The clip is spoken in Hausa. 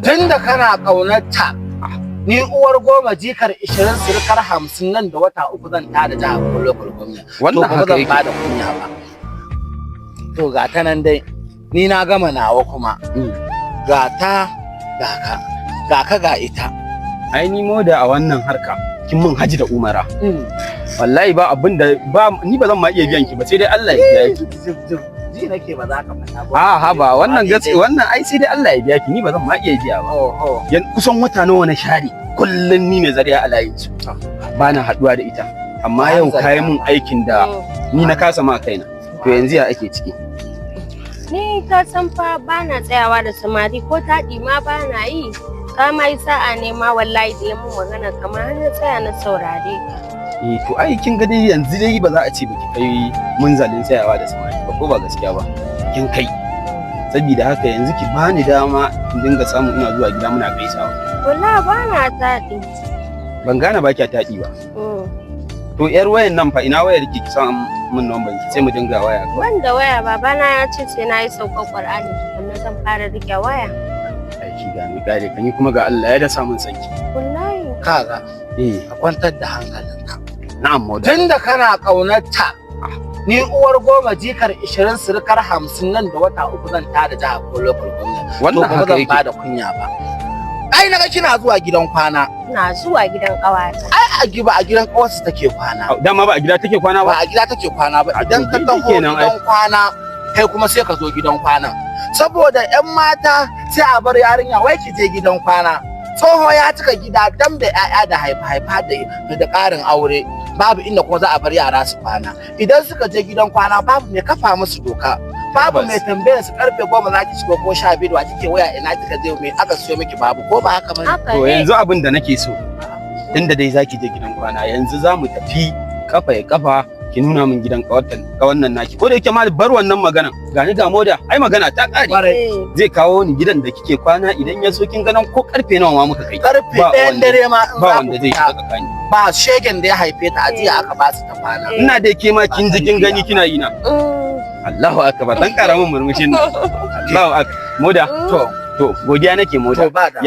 Tunda kana ƙaunarta, ni uwar 10 jikar 20 surukar 50, nan da wata 3 zan tada jihar ko local government. Wannan To ba haka zan yake. bada kunya ba. To ga ta nan dai, ni na gama nawa kuma. Ga ta, ga ka, ga ka ga ita. Ai ni Moda, a wannan harka kin mun haji da umara. Wallahi ba abin da ba ni ba zan ma iya biyan ki ba, sai dai Allah ya biya ki. Ji nake ba za ka faɗa ba. A ha ba, wannan gaskiya, wannan ai sai dai Allah ya biya ki, ni ba zan ma iya biya ba. Oho. Yan kusan wata nawa na share kullun ni mai zariya a layin su, ba na haduwa da ita, amma yau kayi mun aikin da ni na kasa ma kaina. To yanzu ya ake ciki? Ni ka san fa ba na tsayawa da samari, ko taɗi ma ba na yi. Ka ma yi sa'a ne ma wallahi da ya mun magana kamar har na tsaya na saurare ka. Eh, to ai kin ga dai yanzu dai ba za a ce baki kai munzalin tsayawa da samari ba, ko ba gaskiya ba? Kin kai. Saboda haka yanzu ki bani dama in dinga samu ina zuwa gida muna gaisawa. Wallahi ba na taɗi. Ban gane ba kya taɗi ba? To yar wayan nan fa, ina wayar ki? Ki san mun number ki, sai mu dinga waya kawai. Ban da waya, babana ya ce sai na yi saukar Ƙur'ani tukunna zan fara riƙe waya. Aiki ga mi kare kan yi kuma ga Allah ya dasa mun sanki. Wallahi. Kaga, Eh. ka kwantar da hankalinka. Na'am, Moda. Tunda kana ƙaunarta, ni uwar 10 jikar 20 surukar 50, nan da wata 3 zan tada jihar ko local government. To Wannan ba haka zan yake. bada kunya ba. Ai naga kina zuwa gidan kwana. Ina zuwa gidan ƙawata. Ai ba a gidan ƙawarsa take kwana. Au, dama ba a gida take kwana Ba ba? a gida take kwana ba. A Idan to ka daidai taho kenan ai. gidan kwana, kai kuma sai ka zo gidan kwanan. Saboda 'yan mata sai a bar yarinya wai ki je gidan kwana. Tsoho ya cika gida dam da 'ya'ya da haifa-haifa da ƙarin aure. Babu inda kuma za a bar yara su kwana. Idan suka je gidan kwana, babu mai kafa musu doka. Babu mai tambayar su karfe 10 za ki shigo ko 12, wa kike waya, ina kika je, mai aka siyo miki, babu, ko ba haka bane? Haka To ne. yanzu abin da nake so, tunda dai zaki je gidan kwana, yanzu za mu tafi kafa ya kafa ki nuna min gidan kawan nan naki. Ko da yake ma bar wannan maganan, gani ga Moda, ai magana ta kare. Kwarai. Zai kawo ni gidan da kike kwana. Idan ya so, kin ganan ko karfe nawa ma muka kai, Karfe Ba 1 dare ma in ba za ku wanda zai fita, shiga tsakani. Ba shegen da ya haife ta, ajiya aka ba su ta kwana. Ina dai ke ma kin ji kin gani kina yi na. Allahu akbar, dan karamin murmushin nan. Allahu akbar, Moda. To. To godiya nake, Moda. To ba da.